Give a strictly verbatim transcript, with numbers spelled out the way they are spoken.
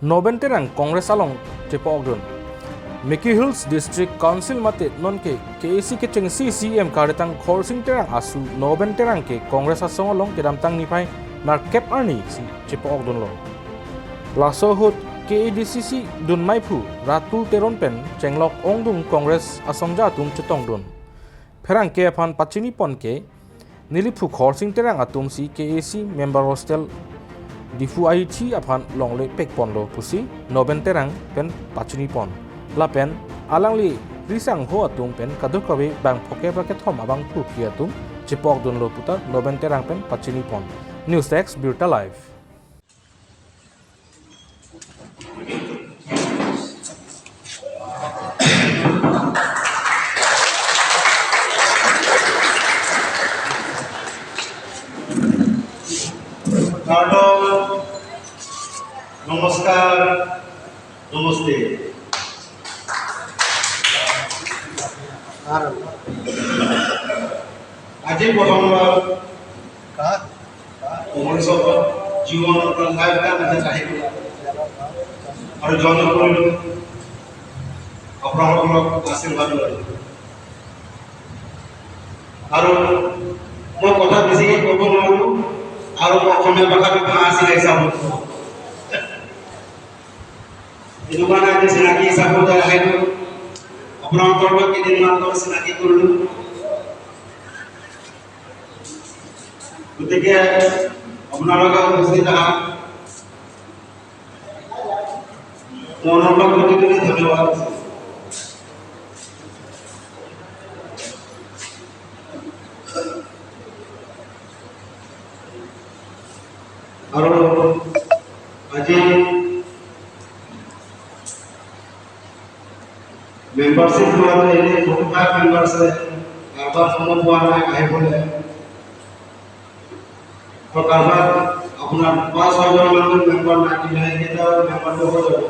Noben Terang Congress along chepa-okdun. Meki Hills District Council mate nonke K A C kechengsi C E M karditang Khorsing Terang asu Noben Terang ke Congress asong along kedamtang niphai nerkep arni si chepa-okdunlo. Laso ahut K A D C C dunmaiphu Ratul Teron pen chenglok ongdung Congress asongja atum chetongdun. Pherangke aphan pachinipon ke, neliphu Khorsing Terang atum si K A C member hostel Diphu Aichi aphan longle pekponlo pusi Noben Terang pen pachinipon. Lapen alangli risangho atum pen kadokave bang phokep ra kethom abangphu aphi atum chepa-okdunlo puta Noben Terang pen pachinipon. News Desk, Birta Live. Kardom, নমস্কাৰ, নমস্তে। আজি প্ৰথমবাৰ কংগ্ৰেছৰ পৰা জীৱনৰ পৰা life time আজি আহিব আৰু জইন কৰিলো, আপোনালোকক আশীৰ্বাদ ললো। আৰু মই কথা বেছিকৈ ক'ব নোৱাৰো আৰু মই অসমীয়া ভাষাটো ভাল আছিলে হিচাপত। এইটো কাৰণে আজি চিনাকি হিচাপত আহিলো, আপোনালোকৰ লগত কেইদিনমান আগত চিনাকি কৰিলো। গতিকে আপোনালোকে উপস্থিত অহা মনৰ পৰা কোটি কোটি ধন্যবাদ। আৰু আজি মেম্বাৰশ্বিপ লোৱাটো এনেই ফৰ্টি ফাইভ মেম্বাৰ্ছে কাৰোবাৰ সময় পোৱা নাই আহিবলৈ। আৰু কাৰোবাৰ আপোনাৰ পাঁচ ছয়জন মানুহ মেম্বাৰ নাই, কিন্তু সেইকেইটা মেম্বাৰটো হৈ যাব।